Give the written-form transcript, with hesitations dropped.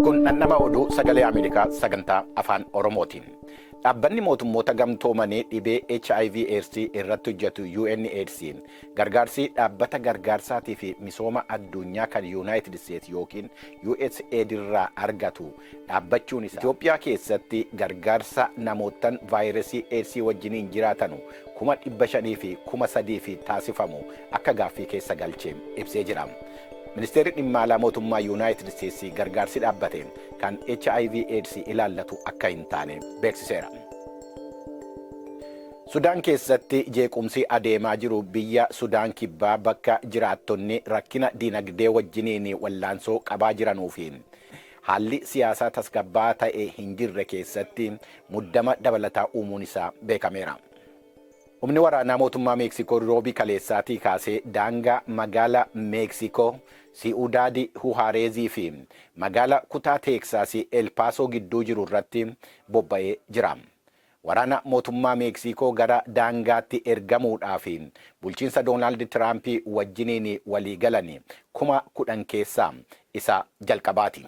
Kun dhandhama oduu sagalee Ameerikaa sagantaa afaan Oromooti. Dhaabbanni mootummoota gamtoomanii dhibee HIV AIDS irratti hojjetu UNAIDS gargaarsi dhaabbata gargaarsaatii fi misooma addunyaa kan Yuunaayitid Isteetsi yookiin USAID irraa argatu dhaabbachuun isaa Itoophiyaa keessatti gargaarsa namoottan vaayirasii AIDS wajjiniin jiraatanu 503,000 fi taasifamu akka gaaffii keessa galche ibsee jira. Ministeerri dhimma alaa mootummaa Yuunaayitid Isteetsi gargaarsi dhaabbate kan HIV AIDS ilaallatu akka hin taane beeksiseera. Sudaan keessatti jeequmsi adeemaa jiru biyya Sudaan kibbaa bakka jiraattonni rakkina dinagdee wajjiniin wallaansoo qabaa jiranuu fi haalli siyaasaa tasgabbaa'aa ta'e hin jirre keessatti muddama dabalataa uumuun isaa beekameera. Humni waraanaa mootummaa Meeksikoo roobii kaleessaatii kaasee daangaa magaala Meeksikoo Si'udaadi Huhaareezii fi magaala kutaa Teeksaasii El Paasoo gidduu jiru irratti bobba'ee jira. Waraana mootummaa Meeksikoo gara daangaatti ergamuudhaaf bulchiinsa Doonaald Tiraamp wajjiniin walii galan 10,000 keessaa isa jalqabaati.